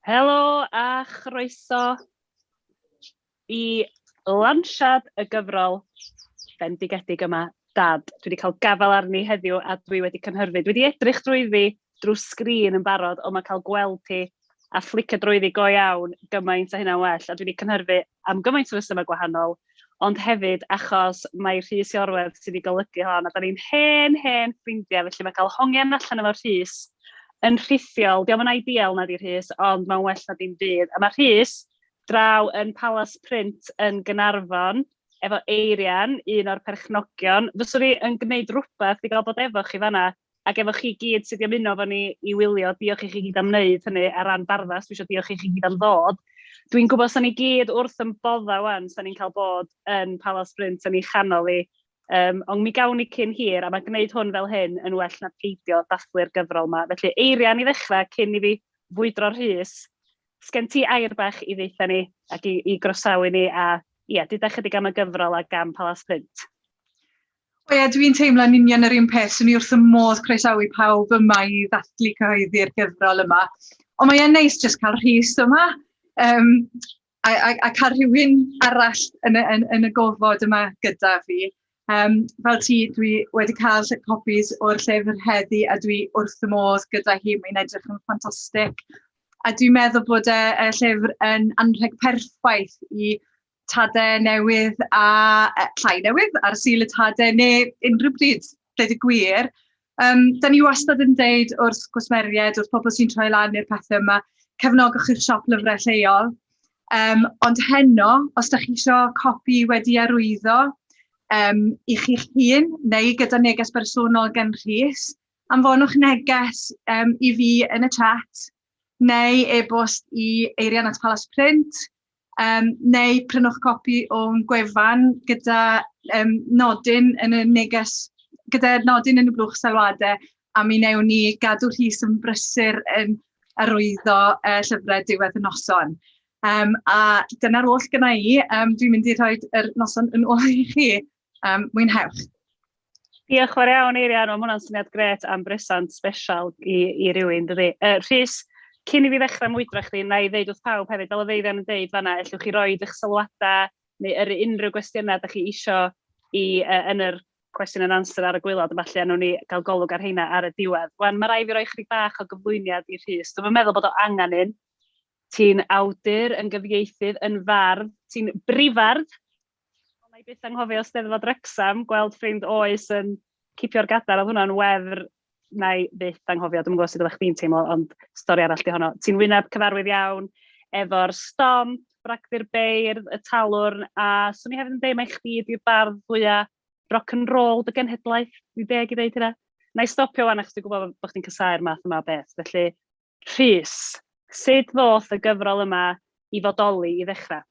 Helo a chroeso i lansiad y gyfrol bendigedig yma, Dad. Dwi wedi cael gafael arni heddiw a dwi wedi cynhyrfu. Dwi wedi edrych drwyddi drwy sgrin yn barod, ond mae cael gweld hi a fflicio drwyddi go iawn gymaint a hynna'n well. A dwi wedi cynhyrfu am gymaint o resymau gwahanol, ond hefyd achos mae Rhys Iorwerth sydd wedi golygu hon, a da ni'n hen, hen ffrindiau, felly mae cael hongian allan efo Rhys yn rhithiol. Dio'm yn ideal na di Rhys, ond mae'n well na dim byd. A mae Rhys draw yn Palas Print yn Gaernarfon efo Eirian, un o'r perchnogion. Fyswn i yn gwneud rhywbeth i gael bod efo chi fanna, ac efo chi gyd sydd wedi ymuno efo ni i wylio. Diolch i chi gyd am wneud hynny ar ran Barddas. Dwi eisiau diolch i chi gyd am ddod. Dwi'n gwybod sa'n ni gyd wrth yn bodda wan, sa'n ni'n cael bod yn Palas Print yn ei chanol i. Ond mi gawn ni cyn hir, a mae gwneud hwn fel hyn yn well na peidio dathlu'r gyfrol yma. Felly, Eirian i ddechrau, cyn i fi fwydro Rhys, sgen ti air bach i ddeutha ni ac i groesawu ni a, ia, deuda chydig am y gyfrol ac am Palas Print. O ie, dwi'n teimlo'n union yr un peth. Swn i wrth y modd croesawu pawb yma i ddathlu cyhoeddi'r gyfrol yma. Ond mae e'n neis jyst cael Rhys yma um, a, a, a cael rhywun arall yn y, yn, yn y gofod yma gyda fi. Um, fel ti, dwi wedi cael copies o'r llyfr heddi a dwi wrth y modd gyda hi. Mae'n edrych yn ffantastig. A dwi'n meddwl bod y, y llyfr yn anrheg perffaith i tadau newydd a llai newydd ar Sul y Tadau neu unrhyw bryd, dweud y gwir. Da ni wastad yn deud wrth gwsmeriaid, wrth pobl sy'n troi lan i'r pethau yma, cefnogwch eich siop lyfrau lleol. Ond heno, os da chi eisiau copi wedi arwyddo i chi'ch hun neu gyda neges bersonol gen Rhys, anfonwch neges i fi yn y chat neu e-bost i Eirian at Palas Print, neu prynwch copi o'n gwefan gyda nodyn yn y neges, gyda nodyn yn y blwch sylwadau, a mi wnewn ni gadw Rhys yn brysur yn arwyddo llyfrau diwedd y noson. A dyna'r oll gyna i. Dwi'n mynd i rhoi yr noson yn ôl i chi. Mwynhewch. Diolch fawr iawn, Eirian. Mae hwnna'n syniad grêt am bresant special i rywun, dydy. Rhys, cyn i fi ddechrau mwydro chdi, na i ddeud wrth pawb hefyd, fel oedd Eirian yn deud fanna, ellwch chi roid eich sylwadau neu yrru unrhyw gwestiynau da chi isio i, yn yr question and answer ar y gwaelod, a falle wnawn ni gael golwg ar heina ar y diwedd. Wan, mae rhaid fi roi chydig bach o gyflwyniad i Rhys. Dwi'n meddwl bod o angen un. Ti'n awdur, yn gyfieithydd, yn fardd, ti'n brifardd. Wel, na i byth anghofio Steddfod Wrecsam, gweld ffrind oes yn cipio'r gadair, oedd hwnna'n wefr na i byth anghofio. Dwi'm yn gwybod sut oeddech chdi'n teimlo, ond stori arall 'di honno. Ti'n wyneb cyfarwydd iawn efo'r Stomp, Bragdy'r Beirdd, y Talwrn, a 'swn i hefyd yn deud mai chdi 'di'r bardd fwya rock and roll dy genhedlaeth. Dwi'n deg i ddeud hynna? Na i stopio wan achos dwi'n gwybod bod chdi'n casáu'r math yma o beth. Felly, Rhys, sut ddoth y gyfrol yma i fodoli i ddechrau?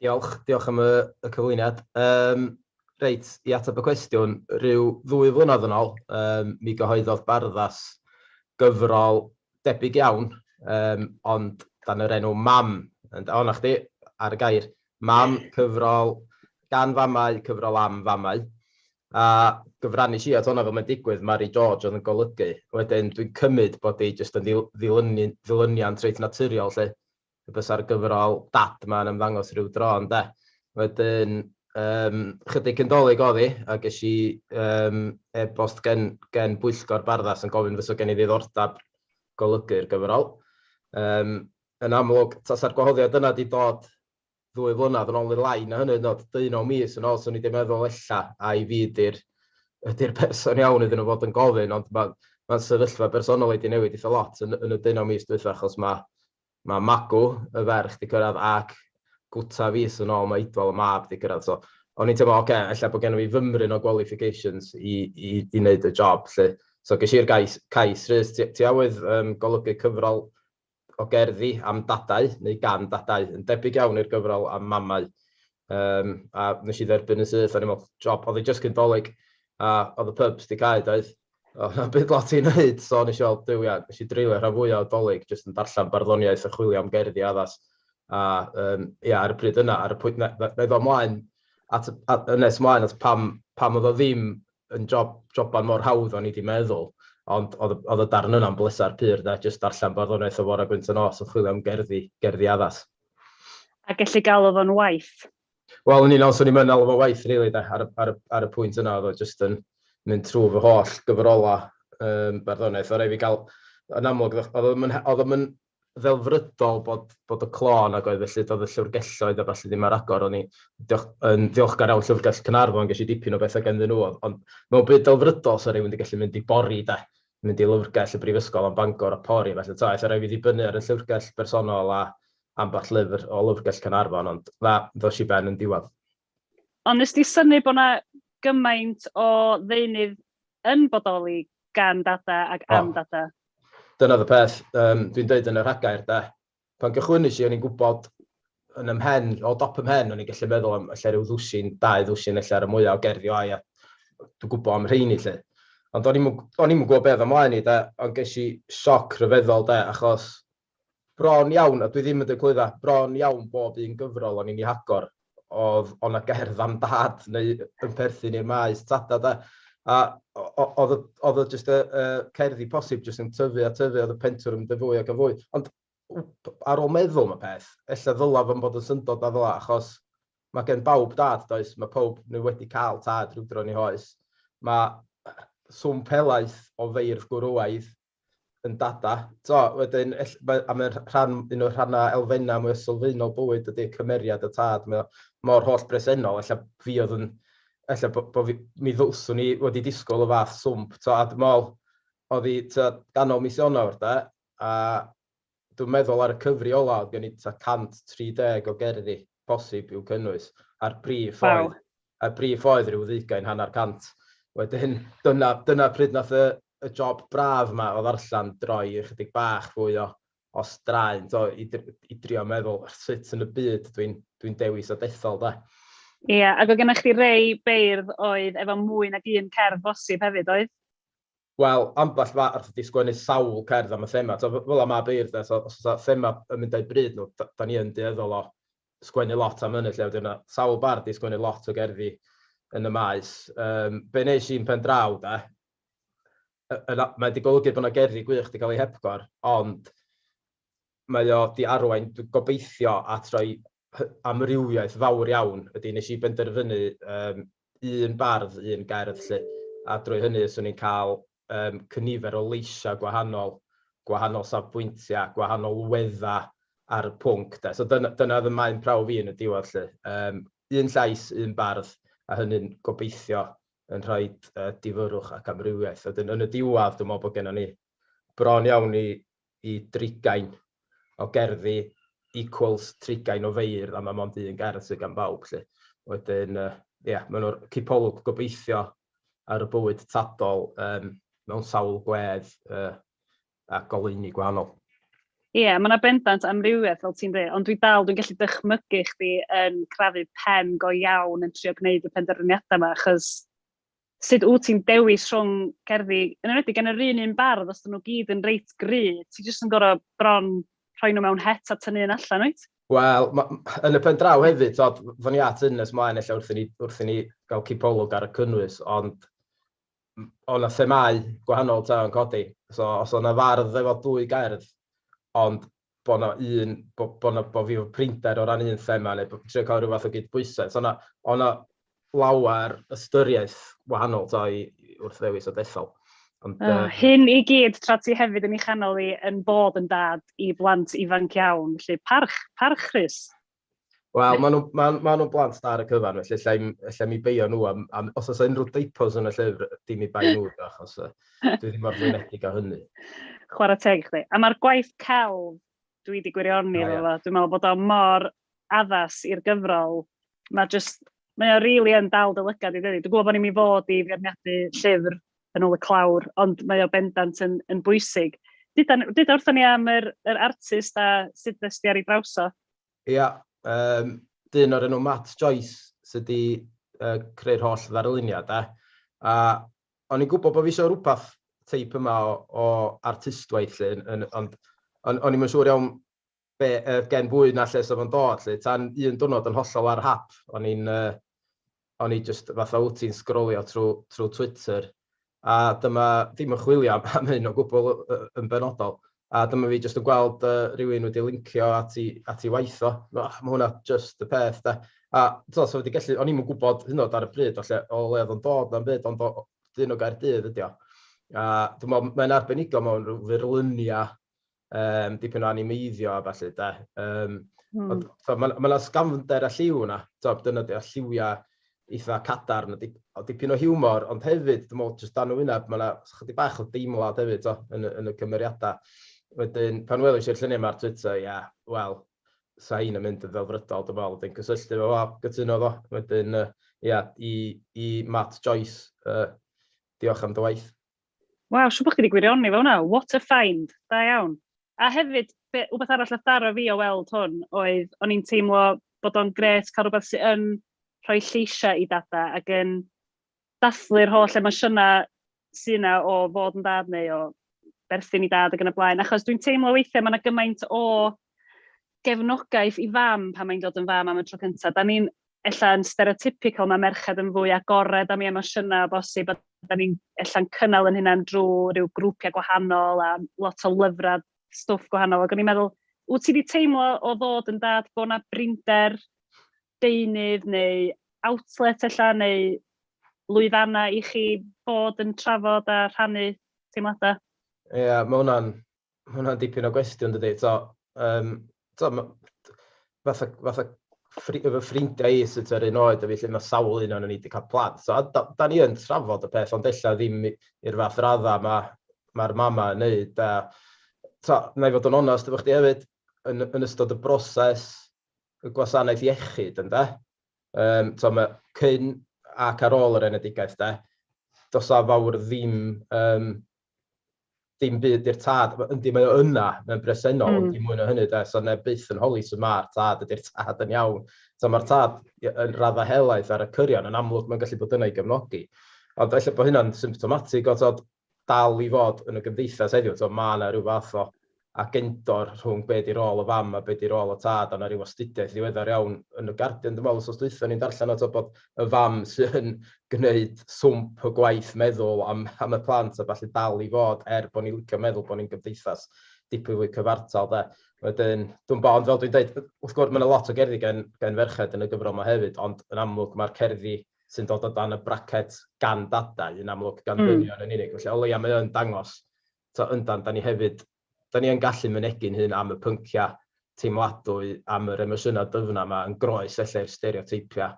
Diolch, diolch am y, y cyflwyniad. Um, reit, i ateb y cwestiwn, rhyw ddwy flynedd yn ôl, um, mi gyhoeddodd Barddas gyfrol debyg iawn, um, ond dan yr enw Mam. O, na chdi, ar y gair. Mam, cyfrol gan famau, cyfrol am famau. A gyfrannu i at hwnna fel mae'n digwydd, Mari George oedd yn golygu. Wedyn dwi'n cymryd bod hi jyst yn ddilyniant reit naturiol 'lly. Y bysa'r gyfrol Dad 'ma yn ymddangos rhyw dro ynde. Wedyn chydig cyn Dolig oedd hi, a ges i e-bost gen bwyllgor Barddas yn gofyn fysa gen i ddiddordeb golygu'r gyfrol. Yn amlwg, tasa'r gwahoddiad yna 'di dod ddwy flynedd yn ôl neu lai na hynny, hyd yn oed deunaw mis yn ôl, 'swn i 'di meddwl ella ai fi 'di'r ydi'r person iawn iddyn nhw fod yn gofyn, ond ma' ma'n sefyllfa bersonol i 'di newid eitha lot yn y deunaw mis dwytha, achos ma' ma' Magw, y ferch, 'di cyrraedd ac gwta fis yn ôl ma' Idwal, y mab, 'di cyrraedd. So o'n i'n teimlo, ocê, ella bod genna fi fymryn o qualifications i wneud y job 'lly. So ges i'r gais, cais, Rhys, ti awydd golygu cyfrol o gerddi am dadau, neu gan dadau, yn debyg iawn i'r gyfrol am mamau. A wnes i dderbyn yn syth, o'n i'n meddwl, job, oedd hi jyst cyn Dolig, a oedd y pubs 'di cau, doedd? Oedd na'm byd lot i wneud, so nes i weld, Duw ia, nes i dreulio rhan fwyaf o Dolig jyst yn darllen barddoniaeth a chwilio am gerddi addas. A ia, ar y pryd yna, ar y pwynt, na i ddod ymlaen at, at, yn nes ymlaen at pam, pam oedd o ddim yn job, joban mor hawdd o'n i 'di meddwl. Ond oedd y darn yna'n bleser pur, de, jyst darllen barddoniaeth o fore gwynt y nos yn chwilio am gerddi, gerddi addas. A gellu galw fo'n waith? Wel, yn union, 'swn i'm yn alw fo'n waith, rili, de, ar y pwynt yna, oedd o jyst yn mynd trwy fy holl gyfrolau barddoniaeth. Oedd rhaid fi gael, yn amlwg, oedd o'm yn ddelfrydol bod y clo nag oedd, felly doedd y llyfrgelloedd a ballu ddim ar agor. O'n i diolch, yn ddiolchgar iawn Llyfrgell Caernarfon, ges i dipyn o bethau ganddyn nhw, ond mewn byd delfrydol 'sa rhywun wedi gallu mynd i bori de, mynd i lyfrgell y Brifysgol am Bangor a pori, felly ta, aeth rhaid fi ddibynnu ar y llyfrgell bersonol a ambell lyfr o Lyfrgell Caernarfon, ond na, ddos i ben yn diwedd. Ond nes di synnu bod 'na gymaint o ddeunydd yn bodoli gan dada ac am dada? Dyna oedd y peth, dwi'n dweud yn y rhagair de, pan gychwynnes i o'n i'n gwybod yn 'y mhen, o dop 'y mhen, o'n i'n gallu meddwl am ella ryw ddwsin, 2 ddwsin ella ar y mwyaf o gerddi o ai, a dwi'n gwybod am rheini 'lly. Ond o'n i'm yn gwybod beth ymlaen i de, ond ges i sioc rhyfeddol de, achos bron iawn, a dwi ddim yn dweud clwydda, bron iawn bob un gyfrol o'n i'n ei hagor, oedd o'na gerdd am dad neu yn perthyn i'r maes tada de. A oedd o jyst y cerddi posib jyst yn tyfu a tyfu, oedd y pentwr yn mynd yn fwy ac yn fwy. Ond ar ôl meddwl am y peth, ella ddyla fo'm bod yn syndod na ddyla, achos mae gen bawb dad, does? Mae pawb nhw wedi cael tad rhyw dro yn eu hoes. Mae swmp helaeth o feirdd gwrywaidd yn dada. So, wedyn, a mae'n rhan, un o'r rhannau elfennau mwy sylfaenol bywyd ydy cymeriad y tad. Mae mor holl bresennol, ella fi oedd yn, ella bo fi, mi ddylswn i wedi disgwyl y fath swmp. So, a dwi'n meddwl, oedd hi ganol mis Ionawr, de, a dwi'n meddwl ar y cyfri ola, oedd gen i tua 130 o gerddi posib i'w cynnwys, a'r brif oedd, a'r brif oedd rhyw ddeugain, hanner cant. Wedyn, dyna pryd nath y job braf yma o ddarllen droi ychydig bach fwy o straen, to, i drio meddwl sut yn y byd dwi'n dewis a dethol, da. Ie, yeah, ac oedd gennych chi rei beirdd oedd efo mwy nag un cerdd bosib hefyd, oedd? Wel, ambell fardd 'di sgwennu sawl cerdd am y thema. So, fel 'na ma' beirdd de, so os oes 'na thema yn mynd â'i bryd nhw, da ni yn dueddol o sgwennu lot am hynny 'lly. Wedyn ma' sawl bardd 'di sgwennu lot o gerddi yn y maes. Be wnes i yn pen draw de, mae 'di golygu bod 'na gerddi gwych 'di cael eu hepgor, ond mae o 'di arwain, dwi'n gobeithio, at roi amrywiaeth fawr iawn. Ydy, nes i benderfynu un bardd, un gerdd 'lly, a drwy hynny 'swn i'n cael cynifer o leisiau gwahanol, gwahanol safbwyntiau, gwahanol weddau ar y pwnc de. So dyna oedd y maen prawf fi yn y diwedd 'lly. Un llais, un bardd, a hynny'n gobeithio yn rhoi difyrrwch ac amrywiaeth. Wedyn yn y diwedd, dwi'n meddwl bod gennym ni bron iawn i drigain o gerddi equals trigain o feirdd, a mae mond un gerdd sydd gan bawb 'lly. Wedyn, ie, yeah, maen nhw'r cipolwg gobeithio ar y bywyd tadol mewn sawl gwedd a goleuni gwahanol. Ie, yeah, mae yna bendant amrywiaeth fel ti'n dweud, ond dwi dal, dwi'n gallu dychmygu chdi yn crafu pen go iawn yn trio gwneud y penderfyniadau yma, achos sut wyt ti'n dewis rhwng cerddi, yn enwedig gan yr un bardd, os dyn nhw gyd yn reit gry, ti jyst yn gorfod bron rhoi nhw mewn het a tynnu un allan, wyt? Wel, yn y pen draw hefyd, so, fo ni at un nes mlaen ella wrth i ni gael cipolwg ar y cynnwys, ond o 'na themâu gwahanol ta yn codi. So, os o'na fardd efo dwy gerdd, ond bo' 'na un, bo fi efo prinder o ran un thema, neu trio cael rhyw fath o gydbwysedd. So, o'na lawer ystyriaeth wahanol ta wrth ddewis a dethol. Ond, oh, hyn i gyd tra ti hefyd yn ei chanol i yn bod yn dad i blant ifanc iawn. Felly parch, parch Rhys. Wel, maen nhw'n ma nhw blant da ar y cyfan, felly ella mi beio nhw am os oes unrhyw typos yn y llyfr, dim i bai nhw, achos dwi ddim mor flinedig â hynny. Chwarae teg chdi. A mae'r gwaith celf dwi wedi gwirioni efo fo. Dwi'n meddwl bod o mor addas i'r gyfrol. Mae just, mae o really yn dal dy lygad i ddweud. Dwi'n gwybod bod ni'n mynd i fod i feirniadu llyfr yn ôl y clawr, ond mae o bendant yn bwysig. Duda wrthon ni am yr artist a sut ddest ti ar ei draws o. Ia, dyn o'r enw Matt Joyce sydd wedi creu'r holl ddarluniad, de. A o'n i'n gwybod bod fi eisiau rhywbeth teip yma o artistwaith, lle, ond o'n i'm yn siŵr iawn be, gen fwy na lle sef o'n dod, lle. Tan un diwrnod yn hollol ar hap, o'n i'n o'n i just fatha wyt ti'n sgrolio trwy Twitter. A dyma, ddim yn chwilio am, am hyn o gwbl yn benodol, a dyma fi jyst yn gweld rhywun wedi lincio at ei, at ei waith o. Oh, mae hwnna just y peth, da. A so, so wedi gallu, o'n i'm yn gwybod hyn oed ar y pryd, o lle, o le oedd o'n dod na'n byd, ond o, dyn o Gaerdydd ydi o. A dwi'n meddwl, mae'n arbenigo mewn rhyw furluniau, dipyn o animeiddio a ballu, de. Ond so, mae ma 'na sgafnder a lliw yna, so, dyna di, a lliwiau eitha cadarn, a dipyn o hiwmor, ond hefyd, dwi'n meddwl, jyst dan y wyneb, mae yna chydig bach o deimlad hefyd, so, yn y cymeriadau. Wedyn, pan welais i'r lluniau yma ar Twitter, ia, yeah, wel, sa hi'n yn mynd yn ddelfrydol, dwi'n meddwl, wedyn cysylltu fo, fo, gytuno fo. Wedyn, ia, i Matt Joyce, diolch am dy waith. Waw, siŵr bod chdi wedi gwirioni fo hwnna. What a find. Da iawn. A hefyd, be, wbeth arall nath daro fi o weld hwn oedd, o'n i'n teimlo bod o'n grêt cael rhywbeth sydd yn rhoi lleisiau i dada ac yn dathlu'r holl emosiynau sydd yna o fod yn dad neu o berthyn i dad ac yn y blaen. Achos dwi'n teimlo weithiau mae yna gymaint o gefnogaeth i fam pan mae'n dod yn fam am y tro cyntaf. Da ni'n ella yn stereotypical, mae merched yn fwy agored am ei emosiynau o bosib, a da ni'n ella'n cynnal yn hynna'n drwy ryw grwpiau gwahanol a lot o lyfrau stwff gwahanol. Ac o'n i'n meddwl, wyt ti wedi teimlo o ddod yn dad bod 'na brinder deunydd neu outlet ella, neu lwyfannau i chi fod yn trafod a rhannu teimladau? Ie, yeah, mae hwnna'n ma hwnna dipyn o gwestiwn, dydy. So, so, fatha efo ffrindiau i sydd yr un oed a fi, lle mae sawl un o'n ni wedi cael plant. So, da ni yn trafod y peth, ond ella ddim i'r fath radda mae'r ma mama yn neud. A, so, na i fod yn onest efo chdi hefyd, yn ystod y broses y gwasanaeth iechyd, ynde? So, mae cyn ac ar ôl yr enedigaeth, de, does a fawr ddim dim byd i'r tad. Yndi, mae o yna, mae'n bresennol, ond dim mwy na hynny, de. So neb byth yn holi sut mae'r tad, ydy'r tad yn iawn. So mae'r tad yn raddau helaeth ar y cyrion, yn amlwg mae'n gallu bod yna i gefnogi. Ond ella bod hynna'n symptomatig o tod, dal i fod yn y gymdeithas heddiw. So, mae yna rhyw fath o agendor rhwng be di rôl y fam a be di rôl y tad, a 'na ryw astudiaeth ddiweddar iawn yn y Guardian, dwi'n meddwl, wythnos dwytha ni'n darllen o, bod y fam sy'n gwneud swmp y gwaith meddwl am y plant a ballu dal i fod, er bod ni'n licio meddwl bod ni'n gymdeithas dipyn fwy cyfartal, de. Wedyn, dwi'n bo, ond fel dwi'n dweud, wrth gwrs, mae yna lot o gerddi gen ferched yn y gyfrol yma hefyd, ond yn amlwg mae'r cerddi sy'n dod o dan y bracet gan dadau, yn amlwg gan dynion yn unig. Felly, o leia mae o'n dangos to, yndan, da ni hefyd, da ni yn gallu mynegi'n hun am y pynciau teimladwy, am yr emosiynau dyfna yma, yn groes ella i'r stereoteipiau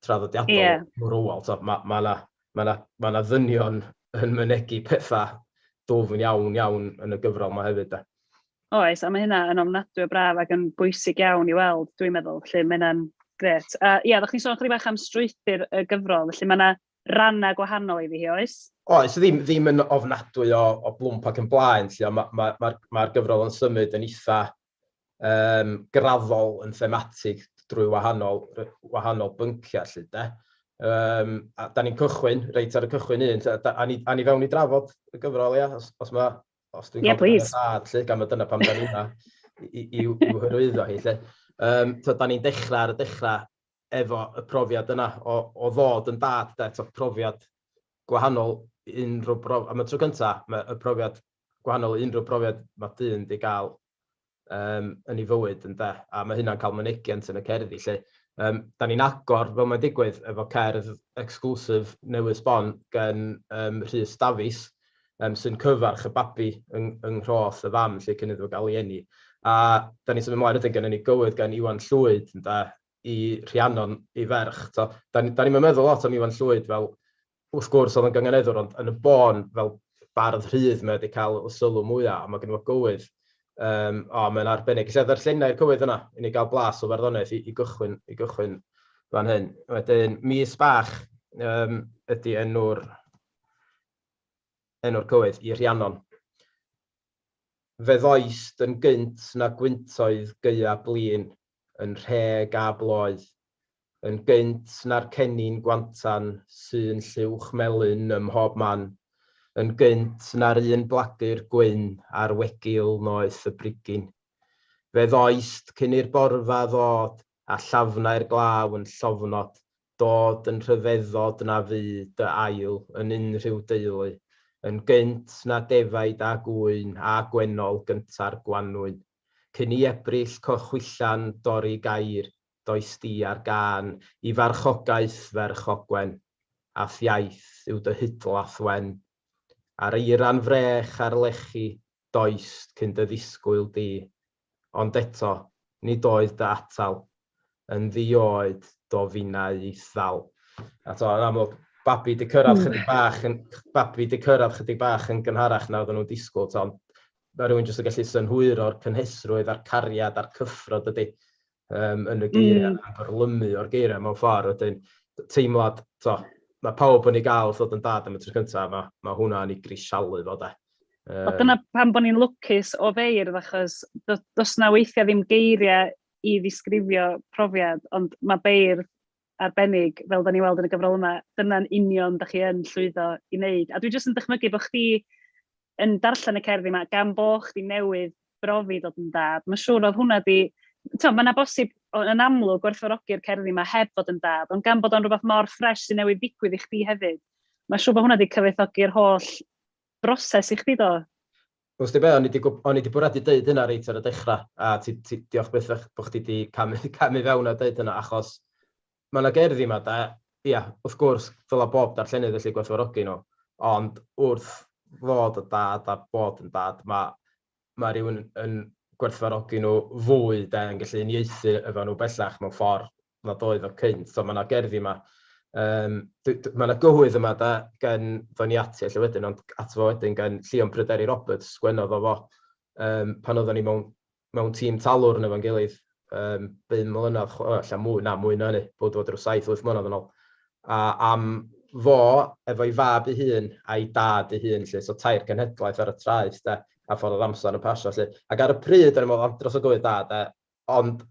traddodiadol gwrywol. So, mae ma na, ma na, ma na ddynion yn mynegi pethau dwfn iawn iawn yn y gyfrol yma hefyd. De. Oes, a mae hynna yn ofnadwy o braf ac yn bwysig iawn i weld, dwi'n meddwl. Felly mae hynna'n grêt. A ie, ddech chi'n sôn chydig bach am strwythur y gyfrol, felly mae yna rannau gwahanol iddi hi, oes? Oes, ddim yn ofnadwy o blwmp ac yn blaen, lle, ond mae'r ma, ma, ma gyfrol yn symud yn eitha graddol yn thematig drwy wahanol bynciau, lle, de. A da ni'n cychwyn, reit ar y cychwyn un, lle, da, a ni fewn i drafod y gyfrol, ia, os dwi'n Yeah, please. Dad, lle, gan mai dyna pam da ni yma i'w hyrwyddo hi, lle. So, da ni'n dechrau ar y dechrau efo y profiad yna o ddod yn dad, de, to, profiad gwahanol unrhyw brofiad, am y tro cyntaf, mae y profiad gwahanol i unrhyw profiad mae dyn di gael yn ei fywyd, ynde, a mae hynna'n cael mynegiant yn y cerddi, lle. Da ni'n agor, fel mae'n digwydd, efo cerdd exclusive newydd sbon gen Rhys Davies, sy'n cyfarch y babi yng nghroth y fam, lle cyn iddo fo gael ei eni. A da ni'n symud ymlaen wedyn, gennym ni gywydd gan Iwan Llwyd, ynde, i Rhiannon, ei ferch. So, da ni'n meddwl lot am Iwan Llwyd fel, wrth gwrs oedd yn gynganeddwr, ond yn y bôn fel bardd rhydd mae wedi cael y sylw mwyaf, a mae gen fo gywydd. O, mae'n arbennig. Felly ddarllenai'r cywydd yna, i ni gael blas o farddoniaeth i gychwyn fan hyn. Wedyn, Mis Bach ydy enw'r cywydd i Rhiannon. Fe ddoist yn gynt na gwyntoedd gaea blin, yn rheg a bloedd, yn gynt na'r cennin gwantan sy'n lluwch melyn ym mhob man, yn gynt na'r un blagur gwyn ar wegil noeth y brigyn. Fe ddoist cyn i'r borfa ddod a llafnau'r glaw yn llofnod. Dod yn rhyfeddod na fu dy ail yn unrhyw deulu, yn gynt na defaid a gŵyn a gwennol gynta'r gwanwyn. Cyn i Ebrill cochwillan dorri gair, does di ar gân i farchogaeth ferch Ogwen, a'th iaith yw dy hudlath wen. A'r eira'n frech ar lechi, doist cyn dy ddisgwyl di, Ond eto, nid oedd dy atal yn ddi-oed do finnau i'th ddal. A to, yn amlwg, babi 'di cyrraedd chydig bach yn, babi 'di cyrraedd chydig bach yn gynharach na oedden nhw'n disgwyl, to, ond mae rhywun jyst yn gallu synhwyro'r cynhesrwydd a'r cariad a'r cyffro, dydy, yn y geiriau, a byrlymu o'r geiriau mewn ffordd. Wedyn, teimlad, to, mae pawb yn ei gael wrth ddod yn dad am y tro cyntaf, mae hwnna'n ei grisialu fo, de. Wel, dyna pam bod ni'n lwcus o feirdd, achos does 'na weithiau ddim geiriau i ddisgrifio profiad, ond mae beirdd arbennig, fel dan ni'n weld yn y gyfrol yma, dyna'n union dach chi yn llwyddo i wneud. A dwi jyst yn dychmygu bod chdi yn darllen y cerddi 'ma gan bo' chdi newydd brofi dod yn dad. Mae'n siŵr oedd hwnna 'di... Tibod, ma' 'na bosib, yn amlwg, gwerthfawrogi'r cerddi 'ma heb fod yn dad, ond gan bod o'n rhywbeth mor ffres sy'n newydd ddigwydd i chdi hefyd, mae'n siŵr bod hwnna 'di cyfoethogi'r holl broses i chdi do? Wst ti be, o'n i 'di o'n i 'di bwriadu deud hynna reit ar y dechrau, a ti, ti, diolch byth bod chdi 'di camu, camu fewn a deud hynna, achos mae yna gerddi yma, da, ia, wrth gwrs, dylai bob darllenydd felly gwerthfawrogi nhw, ond wrth fod y dad a bod yn dad, mae, mae rhywun yn gwerthfawrogi nhw fwy, de, yn gallu uniaethu efo nhw bellach mewn ffordd nad oedd o cynt. So mae yna gerddi yma. Mae yna gywydd yma da gen ddo'n i ati ella wedyn, ond ato fo wedyn gen Llion Pryderi Roberts, sgwennodd o fo pan oedden ni mewn tîm talwrn efo'n gilydd, 5 mlynedd, o, ella mwy, na, mwy na hynny, bod fod rhyw 7-8 mlynedd yn ôl. A am fo efo'i fab ei hun a'i dad ei hun, 'lly, so tair cenhedlaeth ar y traeth, de, a ffordd oedd amser yn pasio, 'lly. Ac ar y pryd, o'n i'n meddwl, andros o gywydd da, de, ond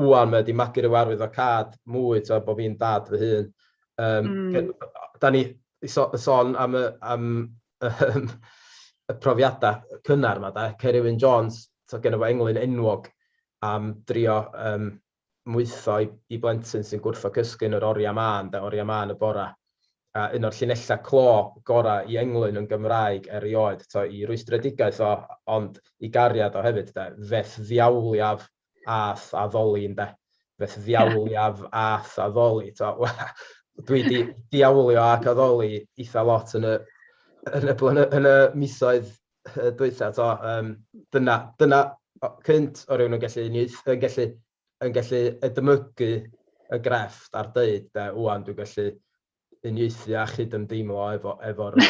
ŵan mae wedi magu rhyw arwyddocâd mwy, tibod, bod fi'n dad fy hun. Da ni sôn am y, am y profiadau cynnar yma, da. Ceri Wyn Jones, tibod, genno fo englyn enwog am drio mwytho i blentyn sy'n gwrthod cysgu yn yr oriau mân, de, oriau mân y bore. A un o'r llinellau clo gorau i englyn yn Gymraeg erioed, to, i rwystredigaeth o, ond i gariad o hefyd, de, fe'th ddiawliaf a'th addoli, ynde. Fe'th ddiawliaf a'th addoli, to. Dwi 'di diawlio ac addoli eitha lot yn y, yn y, yn y misoedd dwytha, to. Dyna, dyna cynt o rywun yn gallu, yn gallu yn gallu edmygu y grefft a'r deud, de, ŵan dwi'n gallu uniaethu a chydymdeimlo efo, efo'r...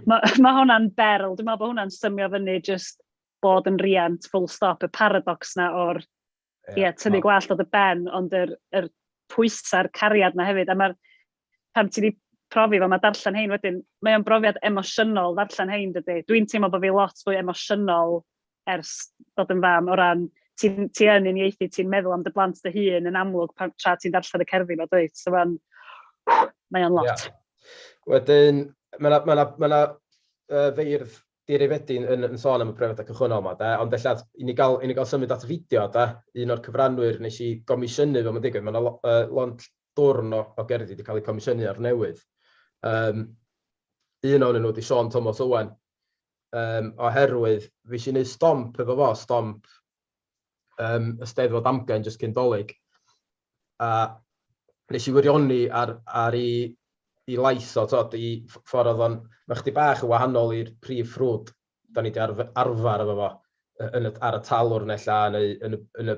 Mae ma hwnna'n berl. Dwi'n meddwl bod hwnna'n symio fyny just bod yn riant full stop, y paradox na o'r yeah, tynnu gwallt o dy ben, ond yr, yr pwysau'r cariad na hefyd. A mae'r, pan ti wedi profi fo, mae darllen hein wedyn, mae o'n brofiad emosiynol ddarllen hein, dydy. Dwi'n teimlo bod fi lot fwy emosiynol ers dod yn fam o ran ti'n ti yn uniaethu, ti'n meddwl am dy blant dy hun yn amlwg pan, tra ti'n darllen y cerddi 'ma, dwyt? So mae'n mae o'n lot. Yeah. Wedyn, mae yna ma na, ma na, feirdd dirifedi yn, yn sôn am y profiadau cychwynnol yma, de? Ond ella i ni gael, i ni gael symud at y fideo, de? Un o'r cyfranwyr nes i gomisiynu fel mae'n digwydd, mae yna lond dwrn o gerddi wedi cael eu comisiynu ar newydd. Un ohonyn nhw wedi Siôn Tomos Owen, oherwydd fi eisiau gwneud stomp efo fo, stomp y Steddfod Amgen jyst cyn Dolig. A nes i wirioni ar i lais o, tod, i ffordd oedd o'n, mae chdi bach yn wahanol i'r prif ffrwd da ni wedi arfer efo fo yn y, ar y talwrn ella, neu yn y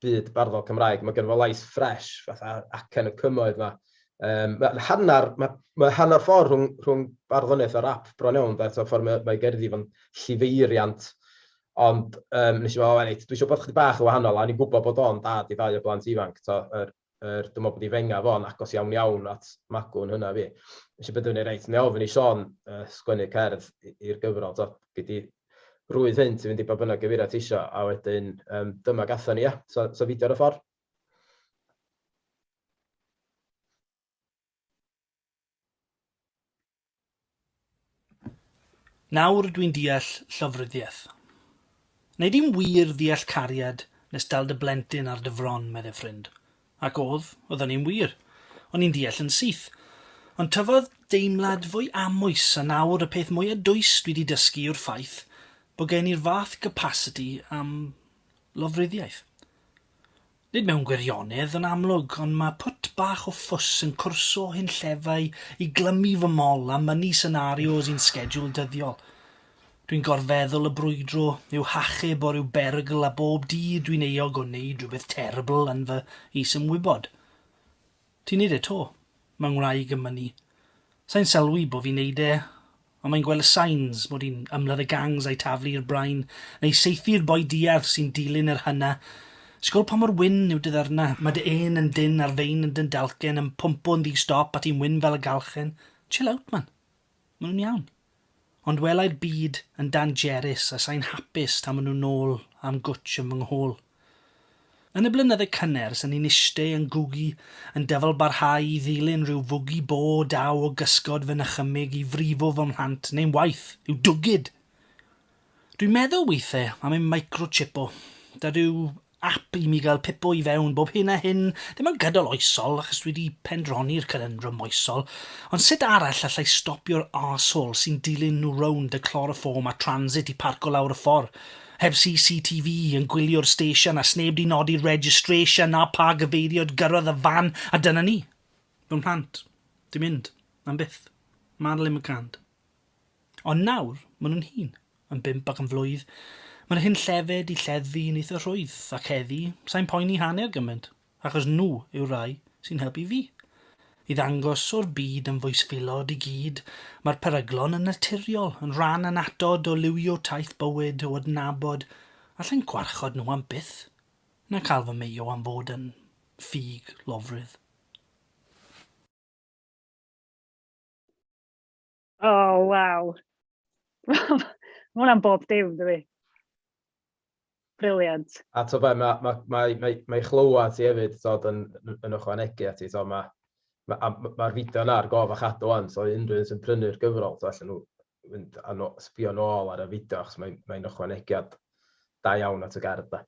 byd barddol Cymraeg. Mae gen fo lais ffres, fatha acen y cymoedd ma. Mae hanner, mae hanner ffordd rhwng barddoniaeth a rap bron iawn, de, so ffordd mae gerddi fo'n llifeiriant. Ond nes i feddwl, reit, dwi eisiau bod chydig bach yn wahanol, a o'n i'n gwybod bod o'n dad i ddau o blant ifanc, to, dwi'n meddwl bod i fenga fo'n agos iawn iawn at magw'n hynna fi. Nes i benderfynu, reit, neu ofyn i Siôn sgwennu cerdd i'r gyfrol, to, gei di rwydd hynt i fynd i ba bynnag gyfeiriad ti isio, a wedyn dyma gatho ni, ia, so fideo ar y ffordd. Nawr dwi'n deall llofruddiaeth. Wnei di'm wir ddeall cariad nes dal dy blentyn ar dy fron, medde ffrind. Ac o'dd, o'dd hynny'n wir. O'n i'n deall yn syth. Ond tyfodd deimlad fwy amwys a nawr y peth mwya dwys dwi 'di dysgu yw'r ffaith bod gen i'r fath gapasiti am lofruddiaeth. Nid mewn gwirionedd, yn amlwg, ond mae pwt bach o ffws yn cwrso hunllefau i glymu fy mol a mynnu senarios i'n sgediwl dyddiol. Dwi'n gorfeddwl y brwydro i'w hachub o ryw berygl a bob dydd dwi'n euog o wneud rhywbeth terrible yn fy is-ymwybod. Ti'n neud e 'to, mae ngwraig yn mynnu. Sai'n sylwi bo fi'n neud e, ond mae'n gweld y signs mod i'n ymladd y gangs a'u taflu i'r brain, neu saethu'r boi diarth sy'n dilyn yr hynna. Sgol pa mor wyn yw dy ddyrna, mae dy ên yn dynn a'r vein yn dy dalcen yn pwmpo'n ddi-stop a ti'n wyn fel y galchen. Chill out, man. Maen nhw'n iawn. Ond welai'r byd yn danjerus a sai'n hapus tan maen nhw nôl am gwtsh yn fy nghôl. Yn y blynydde cynner 'sen ni'n ishte yn gwgu, yn dyfalbarhau i ddilyn rhyw fwgi bo daw o gysgod fy nychymyg i frifo fy mhlant, neu'n waeth, i'w dwgyd! Dwi'n meddwl weithe am ei microchipo 'da rhyw app i mi gael pipo i fewn bob hyn a hyn, ddim yn gydol oesol, achos dwi 'di pendroni'r conundrum moesol, ond sut arall allai stopio'r arsehole sy'n dilyn nhw rownd 'da chloroform a transit i parco lawr y ffor? Heb CCTV yn gwylio'r station a sneb 'di nodi'r registration na pa gyfeiriad gyrrodd y fan a dyna ni. Fy mhlant. 'Di mynd. Am byth. Madeline McCann. Ond nawr, maen nhw'n hŷn. Yn bump ac yn flwydd. Mae'r hunllefau 'di lleddfu yn eitha rhwydd, ac heddi, sai'n poeni hanner gymaint, achos nhw yw'r rhai sy'n helpu fi. I ddangos o'r byd yn fwystfilod i gyd, mae'r peryglon yn naturiol, yn rhan annatod o liwio taith bywyd, o adnabod, allai'n gwarchod nhw am byth, na cael fy meio am fod yn ffug lofrudd. Oh, waw. Mae hwnna'n bob dim, dydi? Brilliant. A to be, mae ma, ma, ma, ma chlywed ti hefyd tod, yn, yn ychwanegu ati. To, mae'r ma, ma, ma fideo yna ar gof a chadw wan, so unrhyw un sy'n prynu'r gyfrol, to, allan nhw fynd a no, sbio nôl ar y fideo, achos mae'n mae ychwanegiad da iawn at y gerdd. Da.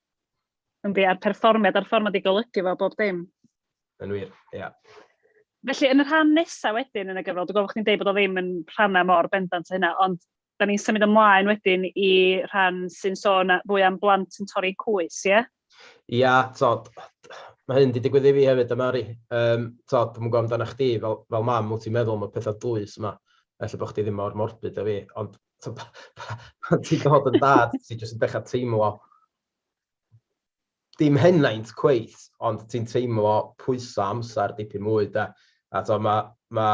Yndi, a'r perfformiad a'r ffordd mae 'di golygu fo bob dim. Yn wir, ia. Felly, yn y rhan nesaf wedyn yn y gyfrol, dwi'n gwybod bod chdi'n deud bod o ddim yn rhannau mor bendant â hynna, ond da ni'n symud ymlaen wedyn i rhan sy'n sôn fwy am blant yn torri cwys, ie? Ia, tod, mae hyn wedi digwydd i fi hefyd, Mari. Tod, dwi'm yn gwybod amdano chdi, fel, fel mam, wyt ti'n meddwl am y pethau dwys yma. Ella bod chdi ddim mor morbid â fi, ond pan ti'n dod yn dad, ti jyst yn dechrau teimlo dim henaint cweit, ond ti'n teimlo pwysau amser dipyn mwy, de. A to, mae ma,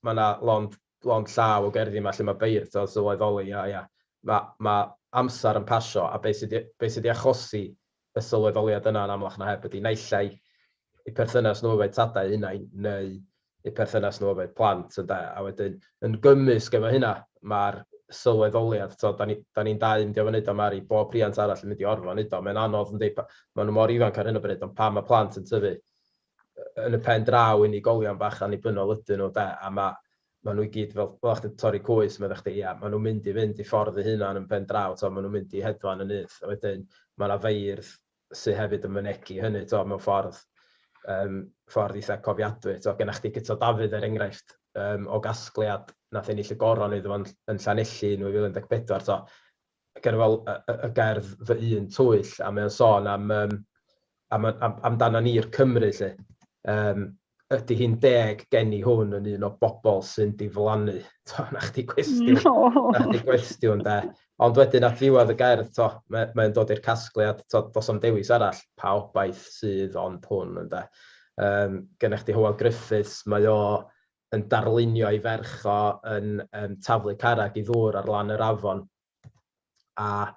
ma 'na lond, lond llaw o gerddi yma lle mae beirdd yn sylweddoli, ia, ia, mae ma amser yn pasio, a beth sydd be sy 'di achosi y sylweddoliad yna yn amlach na heb ydy naill ai eu perthynas nhw efo'u tadau hunain, neu eu perthynas nhw efo'u plant, ynde. A wedyn, yn gymysg efo hynna, mae'r sylweddoliad, tibod, dan ni, dan ni'n dau yn mynd i orfod wneud o, Mari, bob rhiant arall yn mynd i orfod wneud o. Mae'n anodd, yndi, maen nhw mor ifanc ar hyn o bryd, ond pan mae plant yn tyfu, yn y pen draw unigolion bach annibynnol ydyn nhw, de, a mae maen nhw i gyd fel, fel chdi'n torri cwys, medda chdi, ia, maen nhw'n mynd i fynd i ffordd eu hunain yn pen draw, tibod, maen nhw'n mynd i hedfan y nyth, a wedyn mae yna feirdd sydd hefyd yn mynegi hynny, tibod, mewn ffordd, ffordd eitha cofiadwy. Tibod, gennych chdi Guto Dafydd, er enghraifft, o gasgliad nath ennill y goron iddo fo yn Llanelli yn 2014, tibod, gen fel y, y, y gerdd Fy Un Twyll, a mae o'n sôn am, um, am, am, amdano ni'r Cymru, lle. Um, ydy hi'n deg gen i hwn yn un o bobl sy'n diflannu? To, na chdi gwestiwn, no. Na chdi gwestiwn, de. Ond wedyn at ddiwedd y gerdd, to, mae'n mae dod i'r casgliad, to, dos am dewis arall, pa obaith sydd ond hwn, ynde. Gennych chdi Hywel Griffiths, mae o yn darlunio ei ferch o yn taflu carreg i ddŵr ar lan yr afon. A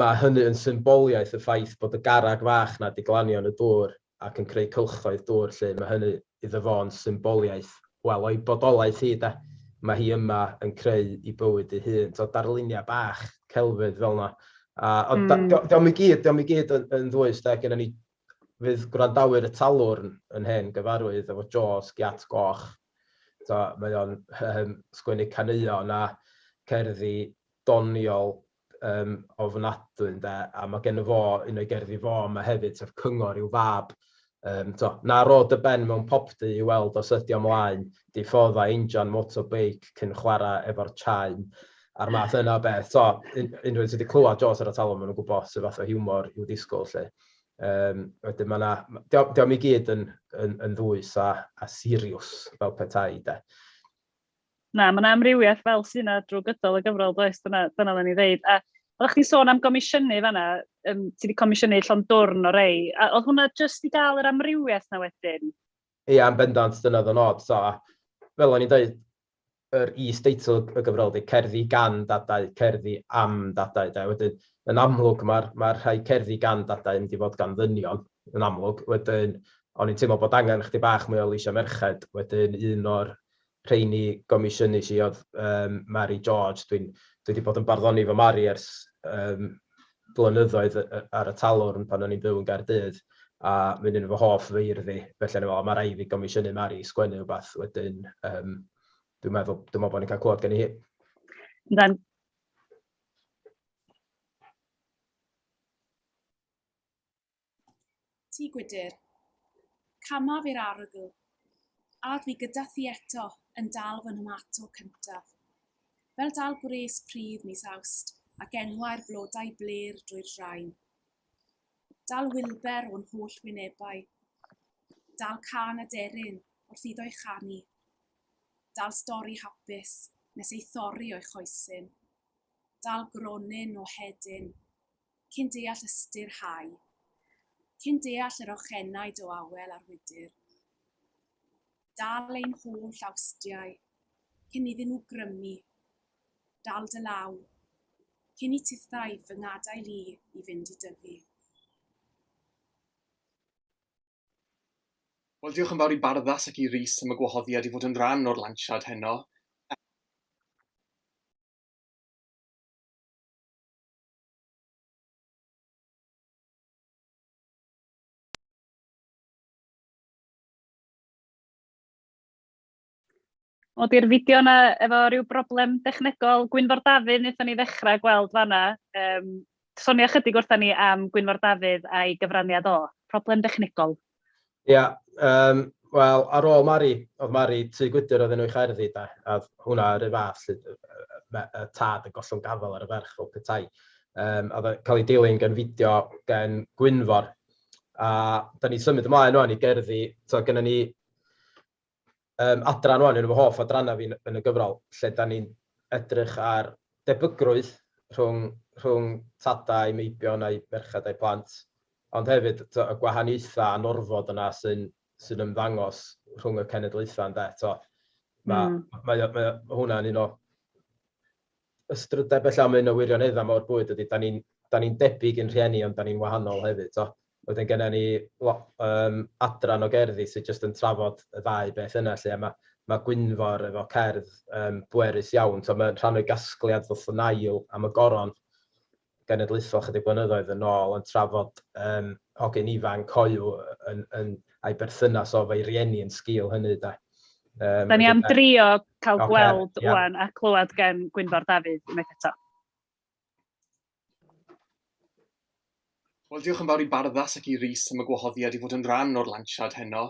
mae hynny yn symboliaeth y ffaith bod y garreg fach 'na 'di glanio yn y dŵr ac yn creu cylchoedd dŵr 'lly. Mae hynny iddo fo yn symboliaeth, wel, o'i bodolaeth hi de. Mae hi yma yn creu ei bywyd ei hun. Tibod, darluniau bach celfydd fel 'na. A, ond dio'm i gyd, dio'm i gyd yn, yn ddwys de. Gennym ni, fydd gwrandawyr y Talwrn yn hen gyfarwydd efo Jaws, Giat Goch. Tibod, mae o'n sgwennu caneuon a cerddi doniol ofnadwy ynde, a mae genno fo un o'i gerddi fo yma hefyd, sef Cyngor i'w Fab. Um, to, na ro dy ben mewn popty i weld os ydi o mlaen, diffodda injan motorbike cyn chwarae efo'r chain, a'r math yna o beth. So, un, unrhyw un sydd wedi clywed Jos ar y talwm, maen nhw'n gwybod sydd fath o hiwmor i'w ddisgwyl, lle. Um, wedyn mae yna, diolch i gyd yn, yn, yn ddwys a, a serious fel petai, de. Na, mae yna amrywiaeth fel sy'n yna drwy gydol y gyfrol, does? Dyna, dyna dda ni ddeud. A oeddech chdi'n sôn am gomisiynu fanna, um, ti wedi comisiynu llond dwrn o rei. A oedd hwnna jyst i gael yr amrywiaeth na wedyn? Ia, yn bendant, dyna oedd y nod. So, fel o'n i'n dweud, yr is-deitl y gyfrol ydy Cerddi gan Dadau, Cerddi am Dadau. De. Wedyn, yn amlwg, mae'r mae rhai cerddi gan dadau yn mynd i fod gan ddynion, yn amlwg. Wedyn, o'n i'n teimlo bod angen chdi bach mwy o leisiau merched. Wedyn, un o'r rheini gomisiynu si oedd um, Mary George. Dwi'n dwi wedi bod yn barddoni fo Mary ers um, blynyddoedd ar y talwrn pan o'n i'n byw yn Gaerdydd, a mae'n un o fy hoff feirdd i. Felly o'n i'n meddwl, mae rhaid fi gomisiynu Mary i sgwennu rhywbeth. Wedyn, um, dwi'n meddwl, dwi'n meddwl bod ni'n cael clywed gen i hi. Yndan. Tŷ gwydr. Camaf i'r arogl. A dwi gyda thi eto yn dal fy nhomato cyntaf. Fel dal gwres pridd mis Awst ac enwau'r blodau blêr drwy'r drain. Dal Wilber o'n holl wynebau. Dal cân aderyn wrth iddo'i chanu. Dal stori hapus nes ei thorri o'i choesyn. Dal gronyn o hedyn cyn deall ystyr hau, cyn deall yr ochenaid o awel ar wydr. Dal ein holl awstiau, cyn iddyn nhw grymu. Dal dy law, cyn i tithau fy ngadael i i fynd i dyfu. Wel, diolch yn fawr i Barddas ac i Rhys am y gwahoddiad i fod yn rhan o'r lansiad heno. O, di'r fideo yna efo rhyw broblem dechnegol. Gwynfor Dafydd wnaethon ni ddechrau gweld fanna. Um, sonia chydig wrthon ni am Gwynfor Dafydd a'i gyfraniad o. Problem dechnegol. Ia, yeah, um, wel, ar ôl Mari, oedd Mari Tŷ Gwydr oedd enw ei cherddi, da, a hwnna yr un fath, lle, y tad yn gollwng gafael ar y ferch fel petai. Um, a oedd cael ei dilyn gan fideo gen Gwynfor. A da ni'n symud ymlaen rwan i gerddi, so gennym ni um, adran rwan, un o fy hoff adrannau fi yn y gyfrol, lle da ni'n edrych ar debygrwydd rhwng, rhwng tadau, meibion a'i merched a'i plant, ond hefyd to, y gwahaniaethau anorfod yna sy'n sy ymddangos rhwng y cenedlaethau ynde. To, mae, mm. mae, mae, mae hwnna'n un o ystrydeb ella am un o wirioneddau mawr bwyd ydy, da ni'n da ni debyg i'n rhieni ond da ni'n wahanol hefyd. To. Wedyn genna ni um, adran o gerddi sydd jyst yn trafod y ddau beth yna lle, a mae, mae Gwynfor efo cerdd um, bwerus iawn. So mae'n rhan o'i gasgliad ddoth yn ail am y goron genedlaethol chydig blynyddoedd yn ôl yn trafod um, hogyn ifanc hoyw yn, yn, a'i berthynas o fe'i rieni yn sgil hynny. Da. Um, da ni am drio cael okay, gweld yeah. wan a clywed gen Gwynfor Dafydd unwaith eto. Wel, diolch yn fawr i Barddas ac i Rhys am y gwahoddiad i fod yn rhan o'r lansiad heno.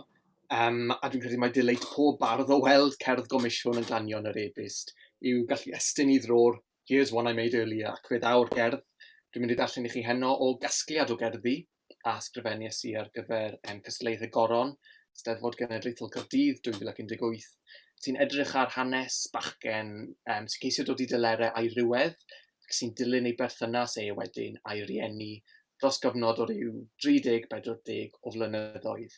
Um, a dwi'n credu mai dileit pob bardd o weld cerdd gomisiwn yn glanio yn yr e-byst yw gallu estyn i ddro'r Here's one I made earlier ac fe ddaw'r gerdd dwi'n mynd i ddarllen i chi heno o gasgliad o gerddi a ysgrifennu i ar gyfer um, cystadleuaeth y Goron, Steddfod Genedlaethol Caerdydd 2018, sy'n edrych ar hanes bachgen um, sy'n ceisio dod i delerau a'i rhywedd ac sy'n dilyn ei berthynas e wedyn a'i rieni dros gyfnod o ryw 30-40 o flynyddoedd.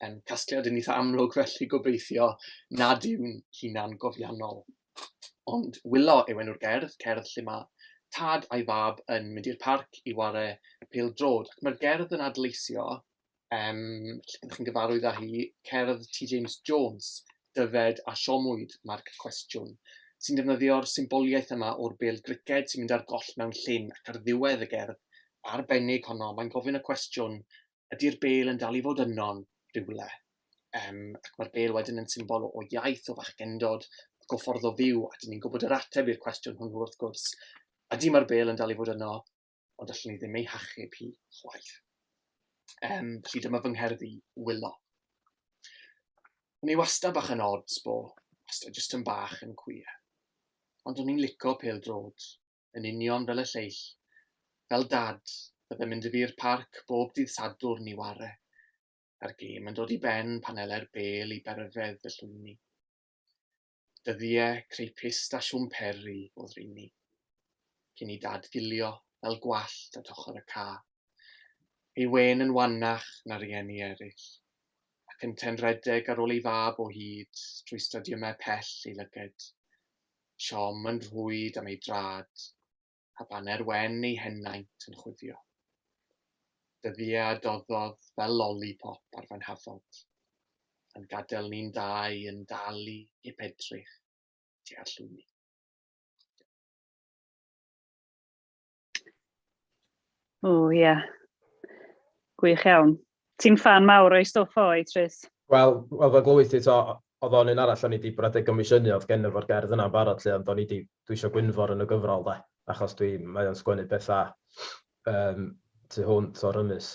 Um, casgliad yn eitha amlwg felly gobeithio nad yw'n hunan gofiannol. Ond Wylo yw enw'r gerdd, cerdd lle mae tad a'i fab yn mynd i'r parc i ware pêl-droed. Ac mae'r gerdd yn adleisio, um, lle byddwch chi'n gyfarwydd â hi, cerdd T James Jones, Dyfed a Siomwyd, marc cwestiwn, sy'n defnyddio'r symboliaeth yma o'r bêl griced sy'n mynd ar goll mewn llyn ac ar ddiwedd y gerdd arbennig honno, mae'n gofyn y cwestiwn, ydy'r bêl yn dal i fod yno'n rhywle? Um, ac mae'r bêl wedyn yn symbol o, o iaith, o fachgendod, ac o ffordd o fyw, a dyn ni'n gwybod yr ateb i'r cwestiwn hwnnw wrth gwrs. Ydy mae'r bêl yn dal i fod yno, ond allwn ni ddim ei hachub hi chwaith. Felly dyma fy ngherdd i, Wylo. O'n i wastad bach yn odd, sbo, wastad jyst yn bach yn queer. Ond o'n i'n lico pêl-droed, yn union fel y lleill. Fel Dad, fydde'n mynd â fi i'r parc bob dydd Sadwrn i ware, a'r gêm yn dod i ben pan elai'r bêl i berfedd y llwyni. Dyddie creu pyst a siwmperi o'dd rheini, cyn i Dad gilio fel gwallt at ochr y ca. Ei wên yn wannach na rhieni erill, ac ynte'n rhedeg ar ôl ei fab o hyd trwy stadiymau pell ei lyged. Siom yn rhwyd am ei drad, a baner wen ei henaint yn chwifio. Dyddie a doddodd fel lolipop ar fy nhafod, yn gadael ni'n dau yn dal i hip-edrych tua'r llwyni. O, ie. Yeah. Gwych iawn. Ti'n ffan mawr o'i stwff o, i Tris? Wel, wel fel glywys ti, to, oedd o'n un arall o'n i wedi bwriadu gomisiynu, oedd gennyf fo'r gerdd yna'n barod lle, ond o'n i wedi, dwi eisiau Gwynfor yn y gyfrol, de, achos dwi, mae o'n sgwennu pethau tu hwnt o'r ynys.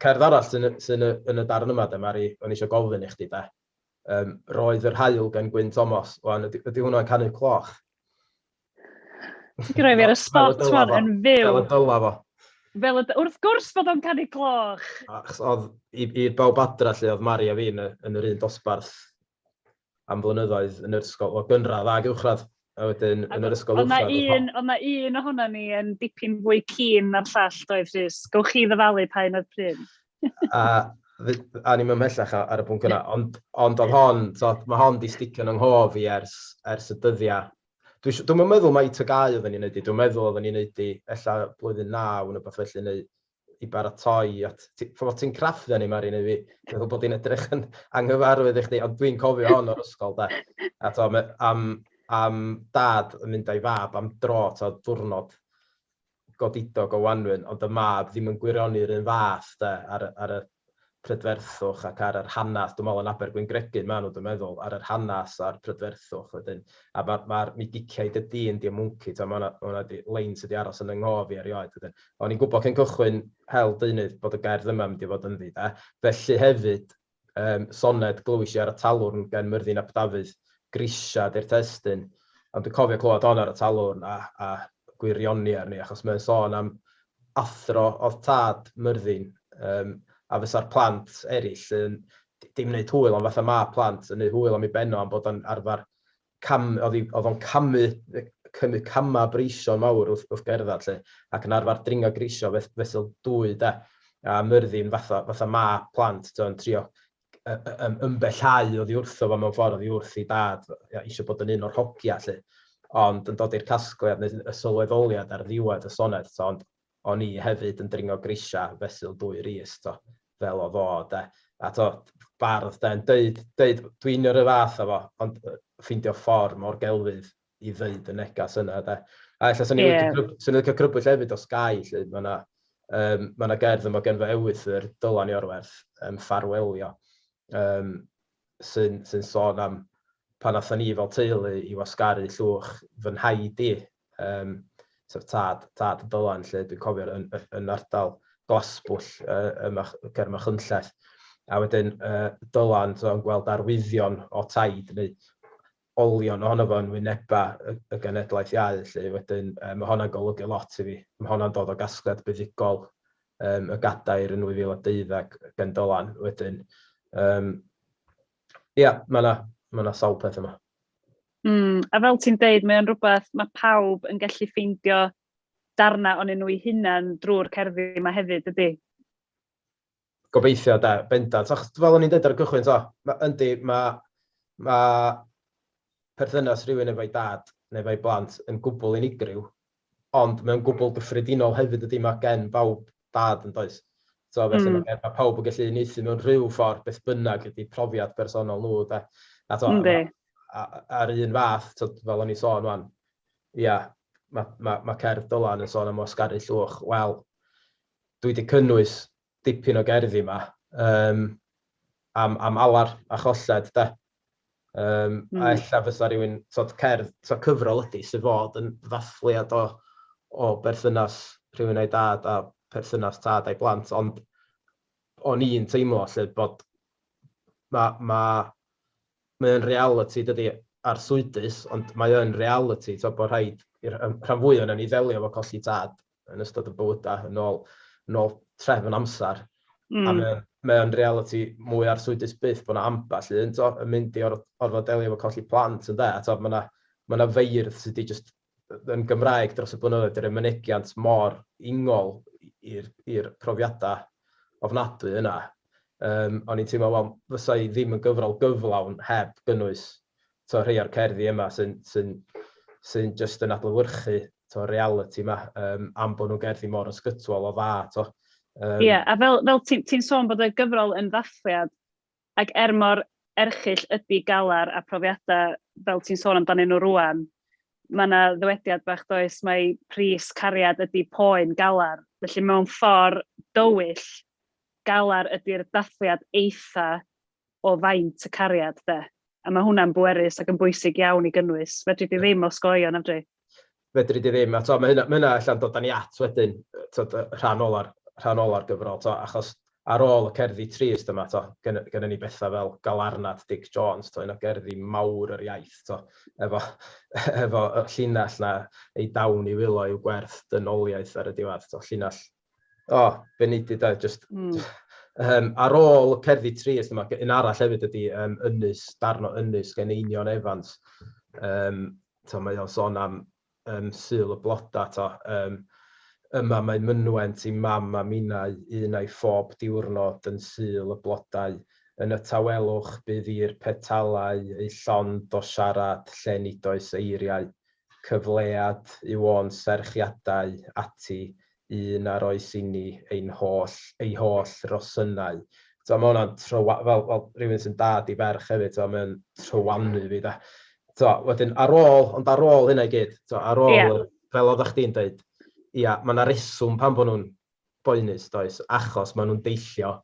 Cerdd arall sy'n sy yn, y, yn y darn yma, de, Mari, o'n i eisiau gofyn i chdi, de. Roedd yr haul gen Gwyn Thomas. Wan, ydy, ydy hwnna'n canu cloch? Ti'n rhoi fi ar y spot wan yn fyw. Fel y dyla fo. Fel y, wrth gwrs bod o'n canu cloch! Achos oedd, i, i bawb adra lle oedd Mari a fi yn, yn yr un dosbarth am flynyddoedd yn yr ysgol, o gynradd ag uwchradd. A wedyn yn yr ysgol uwchradd... Oedd na un ohono ni yn dipyn fwy keen na'r llall, doedd Rhys? Gowch chi ddyfalu pa un oedd pryn. A, a ni'n ymhellach ar y pwnc yna, ond, ond oedd hon, so, mae hon di sticio yn ynghof i ers, ers y dyddiau. Dwi'n dwi meddwl mai TGAU oedden ni'n neud i, dwi'n meddwl oedden ni'n neud i ella blwyddyn 9 neu beth felly, neu i baratoi at... Fod ti'n craffu arni, Mari, neu fi, meddwl bod hi'n edrych yn anghyfarwydd i chdi, ond dwi'n cofio hon o'r ysgol, de. A to, am, am dad yn mynd â'i fab am dro, to, diwrnod godidog o wanwyn, ond y mab ddim yn gwirioni'r un fath, de, ar, ar y prydferthwch ac ar yr hanes, dwi'n meddwl yn Abergwyngregyn maen nhw, dwi'n meddwl, ar yr hanes a'r prydferthwch wedyn. A mae'r, ma mi giciau dy dyn di mwnci, ma hwnna, ma hwnna di lein sydd wedi aros yn yng nghof i erioed. Wedyn. O'n i'n gwybod cyn cychwyn hel deunydd bod y gerdd yma mynd i fod ynddi, de. Felly hefyd, soned glywis i ar y talwrn gen Myrddin ap Dafydd, Grisia 'di'r testun. Ond dwi'n cofio clywed hon ar y talwrn a, a gwirioni arni, achos mae'n sôn am athro oedd tad Myrddin, a fysa'r plant eraill yn dim wneud hwyl, ond fatha ma' plant yn neud hwyl am ei ben o am bod o'n arfer cam, oedd oedd o'n camu, cymryd camau breision mawr wrth, wrth gerdded 'lly, ac yn arfer dringo grisio fesul dwy de. A Myrddin fatha, fatha ma' plant yn trio ymbellhau oddi wrtho fo mewn ffordd, oddi wrth ei dad, eisiau bod yn un o'r hogia 'lly. Ond yn dod i'r casgliad neu y sylweddoliad ar ddiwedd y soned, to, ond o'n i hefyd yn dringo grisiau fesul dwy ris, to, fel oedd o, de. A to, bardd, de, yn deud, deud dwi'n yr y fath o fo, ond ffeindio ffordd mor gelfydd i ddeud y negas yna, de. A ella swn i'n licio, swn i'n licio crybwyll hefyd os gai, lle, mae yna ma 'na gerdd yma gen fy ewythr, Dylan Iorwerth, Ffarwelio, sy'n sy sôn am pan athon ni fel teulu i wasgaru llwch fy nhaid i, sef tad, tad Dylan, lle dwi'n cofio yn, yn ardal Glasbwll ym ger Machynlleth. A wedyn Dylan so, yn gweld arwyddion o taid neu olion ohono fo yn wyneba y, y genedlaeth iau, lle wedyn mae honna'n golygu lot i fi. Mae honna'n dod o gasgliad buddugol y gadair yn 2012 gen Dylan wedyn. Ia, mae yna ma 'na sawl peth yma. A fel ti'n deud, mae o'n rhywbeth mae pawb yn gallu ffeindio darnau onyn nhw eu hunain drwy'r cerddi yma hefyd, ydy? Gobeithio, de, bendant. Achos fel o'n i'n dweud ar y cychwyn, to, ma, yndi, mae ma perthynas rhywun efo'i dad neu efo'i blant yn gwbl unigryw, ond mae'n gwbl gyffredinol hefyd ydy, mae gen bawb dad yn does. So, felly mae, mae pawb yn gallu uniaethu mewn rhyw ffordd beth bynnag ydy profiad personol nhw. De. A to, a'r un fath, to, fel o'n i sôn wan, ia, mae, ma, ma cerdd Dylan yn sôn am wasgaru llwch. Wel, dwi wedi cynnwys dipyn o gerddi yma am, am alar a cholled, de. A ella fysa rhywun, tod, cerdd, so cyfrol ydy, sydd fod yn ddathliad o, o berthynas rhywun a'i dad a perthynas tad a'i blant, ond o'n i'n teimlo lle bod mae ma, mae yn reality dydy arswydus, ond mae yn reality, to, bod rhaid i'r rhan fwyaf yna ni ddelio efo colli tad yn ystod y bywydau yn ôl, yn ôl trefn amser. A mae o'n reality mwy arswydus byth bod yna ambell un to, yn mynd i orfod delio efo colli plant yn de. A to, mae yna ma feirdd sydd wedi just yn Gymraeg dros y blynyddoedd wedi rhoi mynegiant mor ingol i'r profiadau ofnadwy yna. O'n i'n teimlo, wel, fysa i ddim yn gyfrol gyflawn heb gynnwys to, rhai o'r cerddi yma sy'n sy sy just yn adlewyrchu to, reality yma, am bod nhw'n gerddi mor ysgytwol o dda. To. Ie, yeah, a fel ti'n ti sôn bod y gyfrol yn ddathliad, ac er mor erchyll ydy galar a profiadau fel ti'n sôn amdanyn nhw rwan, mae yna ddywediad bach does, mae pris cariad ydy poen galar. Felly mewn ffordd dywyll, galar ydy'r dathliad eitha o faint y cariad, de. A mae hwnna'n bwerus ac yn bwysig iawn i gynnwys. Fedri di ddim osgoi o, na fedri? Fedri di ddim. A to, mae hynna, mae hynna allan dod â ni at wedyn, to, rhan ola'r rhan ola'r gyfrol, to, achos ar ôl y cerddi trist yma, to, gynnon ni bethau fel Galarnad Dic Jones, to, un o gerddi mawr yr iaith, to, efo, efo y llinell na ei dawn i wylo i'w gwerth dynoliaeth ar y diwedd, to, llinell, o, oh, benidi da, just, ar ôl y cerddi trist yma, un arall hefyd ydy Ynys, darn o Ynys gen Einion Evans. To, mae o'n sôn am Sul y Bloda, to, yma mae mynwent i mam a minnau, un a'i phob diwrnod yn Sul y Blodau. Yn y tawelwch bydd i'r petalau eu llond o siarad lle nid oes eiriau. Cyflead yw o'n serchiadau ati un a roes inni ein holl, ei holl rosynau. So, mae hwnna'n trywa, fel rhywun sy'n dad i ferch hefyd, so, mae'n trywanu fi da. So, wedyn, ar ôl, ond ar ôl hynna i gyd, so, ar ôl, fel oeddech chdi'n dweud, ia, mae yna reswm pam bod nhw'n boenus, does, achos maen nhw'n deillio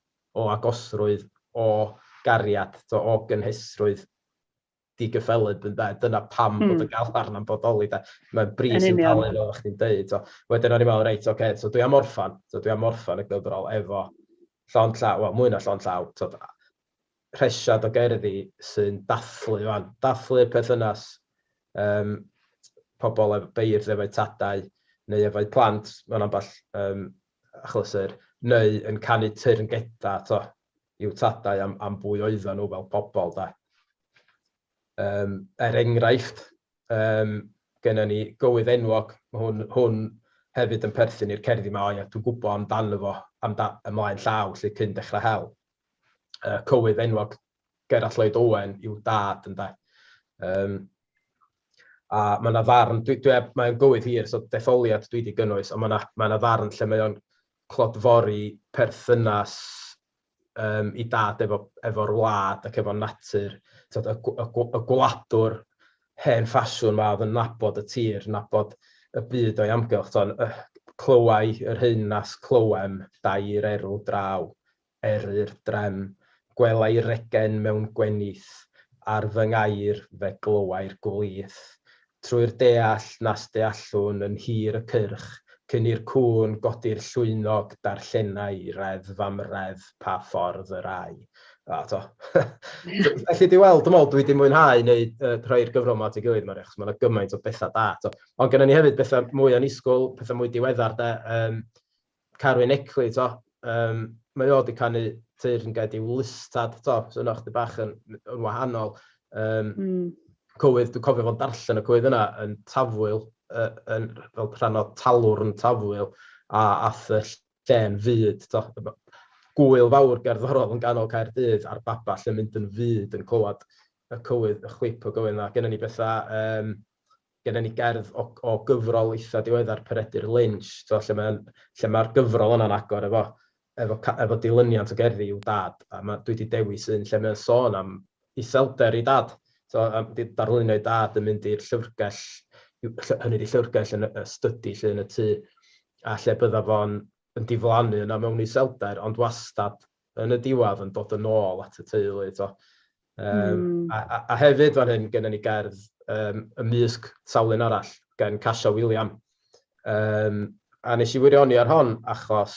o agosrwydd, o gariad, so, o gynhesrwydd digyffelyb yn de, dyna pam bod y galar na'n bodoli de. Mae'n bris i'w dalu fel o'ch chdi'n deud. So, wedyn o'n i'n meddwl, reit, oce, okay, so dwi am orffan, so dwi am orffan y gyfrol efo llond llaw, wel, mwy na llond llaw, so, rhesiad o gerddi sy'n dathlu, fan, dathlu'r perthynas pobl efo beirdd efo'u tadau neu efo'u plant mewn ambell achlysur, neu yn canu teyrngedau to, i'w tadau am bwy oedden nhw fel pobl. Da. Er enghraifft, gennym ni gywydd enwog, mae hwn hefyd yn perthyn i'r cerddi yma, o ia, dwi'n gwybod amdano fo ymlaen llaw, lle cyn dechrau hel. Cywydd enwog Gerallt Lloyd Owen i'w dad, ynde. A mae yna ddarn, mae'n gywydd hir, so detholiad dwi wedi gynnwys, ond mae yna ddarn lle mae o'n clodfori perthynas i dad efo'r wlad ac efo natur. Tyd, y gwladwr hen ffasiwn ma oedd yn nabod y tir, nabod y byd o'i amgylch. Tyd, clywai yr hyn nas clywem, dair erw draw, eryr drem, gwelai regen mewn gwenith, ar fy ngair fe glywai'r gwlith. Trwy'r deall nas deallwn yn hir y cyrch, cyn i'r cŵn godi'r llwynog darllenai reddf am reddf pa ffordd yr ai. A to. Felly di weld, dwi'n meddwl, dwi wedi mwynhau neu rhoi'r gyfrol yma at ei gilydd, Mari, achos mae yna gymaint o bethau da. To. Ond gennym ni hefyd bethau mwy annisgwyl, pethau mwy diweddar, de. Carwyn Eckley, to. Mae o wedi canu teyrnged i'w lystad, to. So yna chdi bach yn wahanol. Cywydd, dwi'n cofio fo'n darllen y cywydd yna yn Tafwyl, yn, fel rhan o Talwrn Tafwyl, a ath y lle'n fud, to. Gwyl fawr gerddorol yn ganol Caerdydd a'r babell yn mynd yn fud yn clywed y cywydd, y chwip o gywydd yna. Gennym ni bethau, gennym ni gerdd o gyfrol eitha diweddar Peredur Lynch, to, lle mae'r gyfrol yna'n agor efo dilyniant o gerddi i'w dad, a dwi wedi dewis un lle mae'n sôn am iselder i dad. So, darlunio i dad yn mynd i'r llyfrgell, hynny ydi llyfrgell yn y stydi lle yn y tŷ, a lle bydda fo'n yn diflannu yna mewn iselder, ond wastad yn y diwedd yn dod yn ôl at y teulu. To. A hefyd fan hyn, gennym ni gerdd ymysg sawl un arall, gen Casia Wiliam. A nes i wirioni ar hon, achos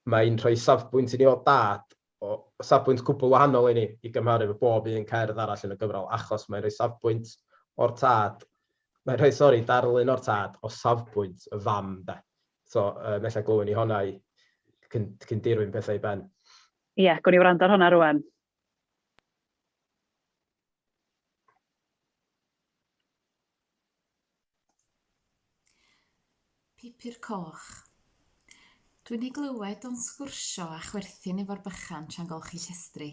mae'n rhoi safbwynt i ni o dad, o safbwynt cwbl wahanol i ni i gymharu efo bob un cerdd arall yn y gyfrol, achos mae'n rhoi safbwynt o'r tad, mae'n rhoi, sori, darlun o'r tad o safbwynt y fam, de. So, ella glywwn ni honna i cyn, cyn dirwyn pethau i ben. Ie, yeah, gwn i wrando ar honna rwan. Pupur coch. Dwi'n ei glywed o'n sgwrsio a chwerthin efo'r bychan tra'n golchi llestri.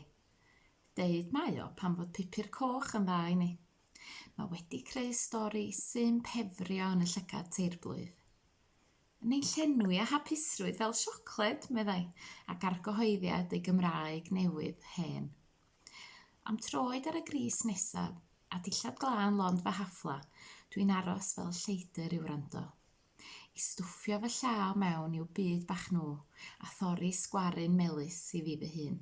Deud mae o pam fod pupur coch yn dda i ni. Mae wedi creu stori sy'n pefrio yn y llygad teirblwydd. Yn ein llenwi â hapusrwydd fel siocled, meddai, ac argyhoeddiad ei Gymraeg newydd hen. A'm troed ar y gris nesaf, a dillad glân lond fy hafla, dwi'n aros fel lleidr i wrando. I stwffio fy llaw mewn i'w byd bach nhw, a thorri sgwaryn melys i fi fy hun.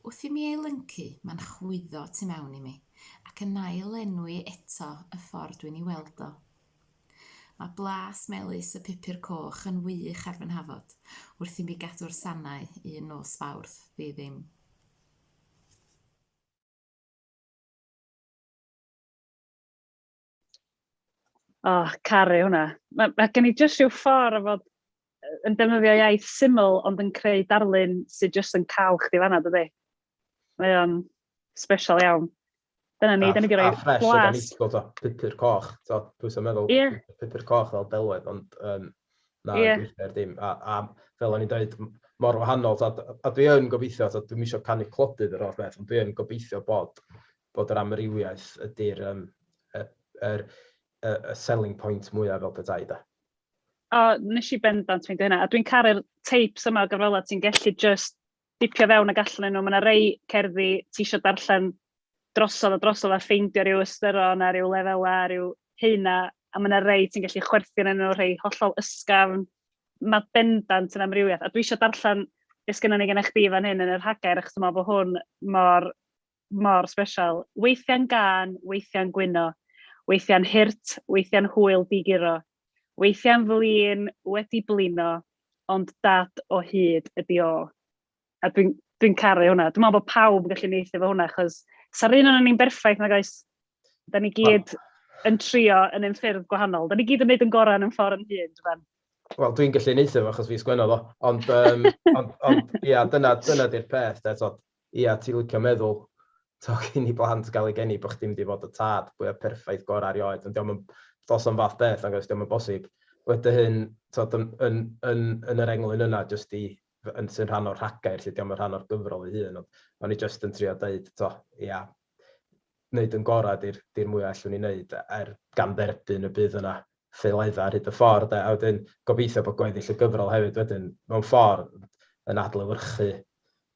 Wrth i mi ei lyncu, mae'n chwyddo tu mewn i mi, ac yn ail-lenwi eto y ffordd dwi'n ei weld o. Mae blas melys y pupur coch yn wych ar fy nhafod, wrth i mi gadw'r sanau un nos Fawrth ddi ddim. O, oh, caru hwnna. Mae, mae gen i jyst rhyw ffordd o fod yn defnyddio iaith syml ond yn creu darlun sydd jyst yn cael chdi fanna, dydy? Mae o'n special iawn. Dyna ni, da ni wedi rhoi blas. A ffres ag annisgwyl, to, pupur coch, to, pwy sy'n meddwl yeah. pupur coch fel delwedd, ond um, na, yeah. gweithio'r dim. A, a fel o'n i'n dweud, mor wahanol, to, a dwi yn gobeithio, to, dwi'n eisiau canu clodydd yr holl beth, ond dwi yn gobeithio bod, bod yr amrywiaeth ydy'r um, y, yr, y, y selling point mwyaf fel petai, da. O, nes i bendant ffeindio hynna. A dwi'n caru'r tapes yma o gyfrolau ti'n gallu just dipio fewn ac allan yn nhw. Mae yna rei cerddi ti eisiau darllen drosodd a drosodd a ffeindio rhyw ystyron a rhyw lefelau a rhyw heina, a mae yna rei ti'n gallu chwerthin yn nhw, rhai hollol ysgafn. Mae bendant yn amrywiaeth. A dwi eisiau darllen beth sgynnon ni gennych chdi fan hyn yn yr hagair, achos dwi'n meddwl bod hwn mor, mor special. Weithiau'n gân, weithiau'n gwyno, weithiau'n hurt, weithiau'n hwyl diguro, weithiau'n flin, wedi blino, ond dad o hyd ydi o. A dwi'n dwi caru hwnna. Dwi'n meddwl bod pawb yn gallu uniaethu efo hwnna, achos sa'r un o'n ni'n berffaith nag oes. Da ni gyd yn trio yn ein ffyrdd gwahanol. Da ni gyd yn neud yn gorau yn ein ffordd yn hun, dwi'n Wel, dwi'n gallu uniaethu efo achos fi sgwennodd o, ond, um, ond, ond ia, dyna, dyna di'r peth, de, tod, ia, ti'n licio meddwl, to, cyn i blant gael ei geni, bod chdi'n mynd i fod y tad fwyaf perffaith gorau erioed, ond diolch yn, dos am fath beth, nag oes, diolch yn bosib. Wedi hyn, tod, yn, yn, yn, yn yr englyn yna, jyst i, yn sy'n rhan o'r rhagair, lle diolch yn rhan o'r gyfrol ei hun, ond o'n i jyst yn trio deud, to, ia, wneud yn gorau di'r di mwyaf allwn ni wneud, er gan dderbyn y bydd yna ffaeleddau ar hyd y ffordd, de, a wedyn gobeithio bod gweddill y gyfrol hefyd wedyn mewn ffordd yn adlewyrchu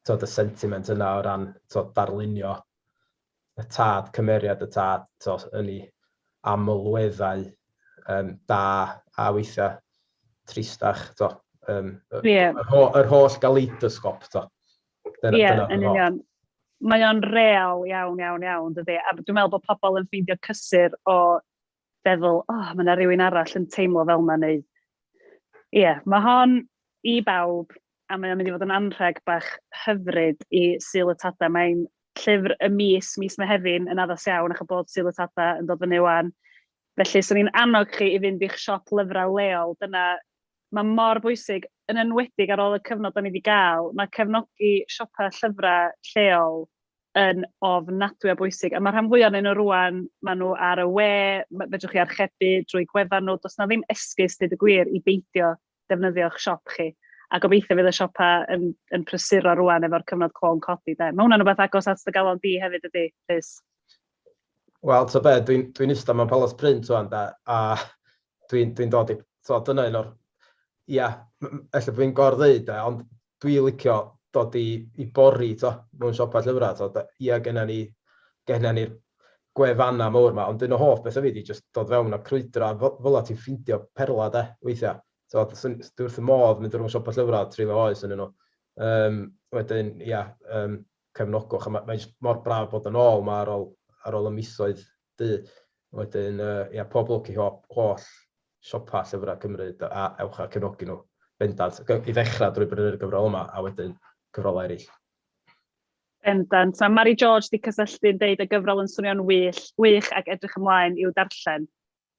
tod, y sentiment yna o ran tod, darlunio y tad, cymeriad y tad, tod, yn ei amlweddau um, da a weithiau tristach, to, um, yeah. yr, ho yr holl galeidosgop. To. Dyna, yeah, dyna yn union. Mae o'n real iawn, iawn, iawn, dydy. A dwi'n meddwl bod pobl yn ffeindio cysur o feddwl, oh, mae yna rhywun arall yn teimlo fel yma, neu... Ie, yeah, mae hon i bawb, a mae o'n mynd i fod yn anrheg bach hyfryd i Sul y Tadau. Mae'n llyfr y mis, mis Mehefin, yn addas iawn, achos bod Sul y Tadau yn dod fyny wan. Felly, swn i'n annog chi i fynd i'ch siop lyfrau leol. Dyna, mae mor bwysig, yn enwedig ar ôl y cyfnod da ni wedi gael, mae cefnogi siopau llyfrau lleol yn ofnadwy o bwysig. A mae rhan fwyaf ohonyn nhw rwan, maen nhw ar y we, fedrwch chi archebu drwy gwefan nhw. Does na ddim esgus, dweud y gwir, i beidio defnyddio'ch siop chi. A gobeithio fydd y siopau yn, yn prysuro rwan efo'r cyfnod clo'n codi. De. Mae hwnna'n rhywbeth agos at dy galon di hefyd ydy, Rhys? Wel, ta be, dwi'n dwi eistedd mewn Palas Print wan, da, a dwi'n dwi dod i... So, dyna un o'r... Ia, ella bod fi'n gor-ddeud, de, ond dwi licio dod i, i bori, to, mewn siopau llyfrau, to, da, ia, genna ni, genna ni'r gwefannau mawr ma, ond un o hoff bethau fi di just dod fewn a crwydro, a fel ti'n ffindio perla, de, weithiau. So, dwi wrth y modd mynd rhwng siopau llyfrau, treulio oes yn nhw. Um, wedyn, ia, um, cefnogwch, a mae'n mae mor braf bod yn ôl ma ar ôl, ar ôl y misoedd du. Wedyn, uh, ia, pob lwc i holl, holl siopa llyfrau Cymru, a ewch a cefnogi nhw. bendant, i ddechrau drwy brynu'r gyfrol yma a wedyn cyfrolau eraill. Bendant. Mae Mary George 'di cysylltu'n deud y gyfrol yn swnio'n wych, wych ac edrych ymlaen i'w darllen.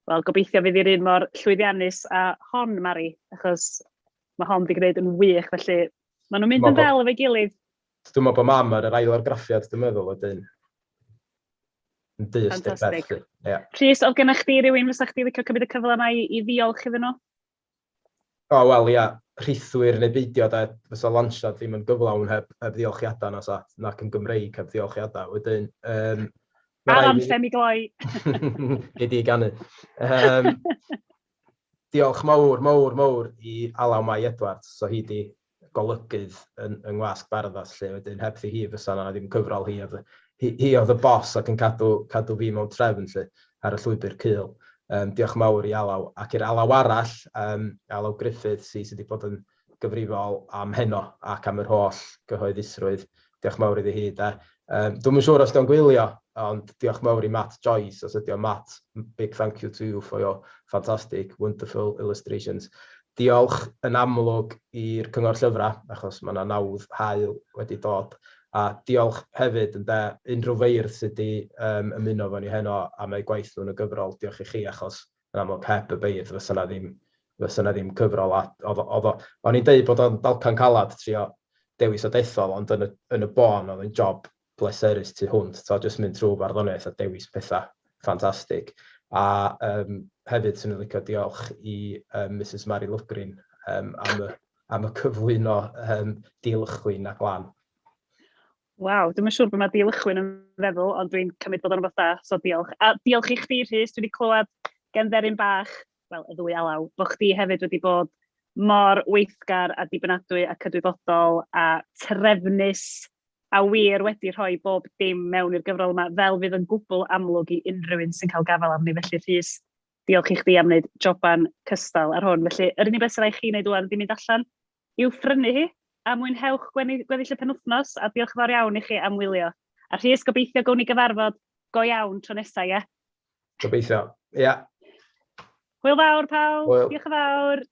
Wel, gobeithio fydd hi'r un mor llwyddiannus â hon, Mari, achos mae hon 'di gwneud yn wych, felly maen nhw'n mynd yn ddel efo'i gilydd. Dwi'n meddwl bod mam ar yr ail argraffiad, dwi'n meddwl, wedyn yn dyst i'r peth. Yeah. Rhys, oedd gennych chdi rhywun fysa chdi licio cymryd y cyfle yma i, i ddiolch iddyn nhw? O, wel, ia, rhithwir neu beidio, de, fysa lansiad ddim yn gyflawn heb, heb ddiolchiadau na sa, nac yn Gymreig heb ddiolchiadau. Wedyn, A'r anthem i gloi. Gei di ganu. Um, diolch mawr, mawr, mawr i Alaw Mai Edwards. So hi di golygydd yn, yng Ngwasg Barddas, lle wedyn heb hi fysa na ddim cyfrol hi oedd, hi, hi oedd y bos ac yn cadw, cadw fi mewn trefn lle, ar y llwybr cul. Um, diolch mawr i Alaw. Ac i'r Alaw arall, um, Alaw Griffith, sydd wedi bod yn gyfrifol am heno ac am yr holl gyhoeddusrwydd. Diolch mawr iddi hi, de. Um, Dwi'm yn siŵr os dio'n gwylio, ond diolch mawr i Matt Joyce, os ydi o. Matt, big thank you to you for your fantastic, wonderful illustrations. Diolch yn amlwg i'r Cyngor Llyfrau, achos mae yna nawdd hael wedi dod. A diolch hefyd, ynde, unrhyw feirdd sydd wedi um, ymuno efo ni heno am eu gwaith nhw yn y gyfrol, diolch i chi, achos yn amlwg heb y beirdd fysa 'na ddim fysa 'na ddim cyfrol a oedd o oedd o o'n i'n deud bod o'n dalcan calad trio dewis a dethol ond yn y yn y bôn oedd o'n job bleserus tu hwnt tibod jyst mynd trwy farddoniaeth a dewis pethau ffantastig a um, hefyd 'swn i'n licio diolch i um, Misus Mari Lwgryn um, am y am y cyflwyno um, dilychwyn a glan. Waw, dwi'm yn siŵr be mae dilychwyn yn feddwl, ond dwi'n cymryd bod o'n rhywbeth da, so diolch. A diolch i chdi, Rhys, dwi wedi clywed gen dderyn bach, wel, y ddwy Alaw, bod chdi hefyd wedi bod mor weithgar a dibynadwy a cydwybodol a trefnus a wir wedi rhoi bob dim mewn i'r gyfrol yma, fel fydd yn gwbl amlwg i unrhyw un sy'n cael gafael arni. Felly, Rhys, diolch i chdi am wneud joban cystal ar hwn. Felly, yr unig beth sy'n rhaid chi wneud ŵan ydy mynd allan i'w phrynu hi, a mwynhewch gweddill y penwythnos, a diolch yn fawr iawn i chi am wylio. A Rhys, gobeithio gown ni gyfarfod go iawn tro nesa, ie? Gobeithio, ia. Hwyl fawr pawb, Hwyl. Diolch yn fawr.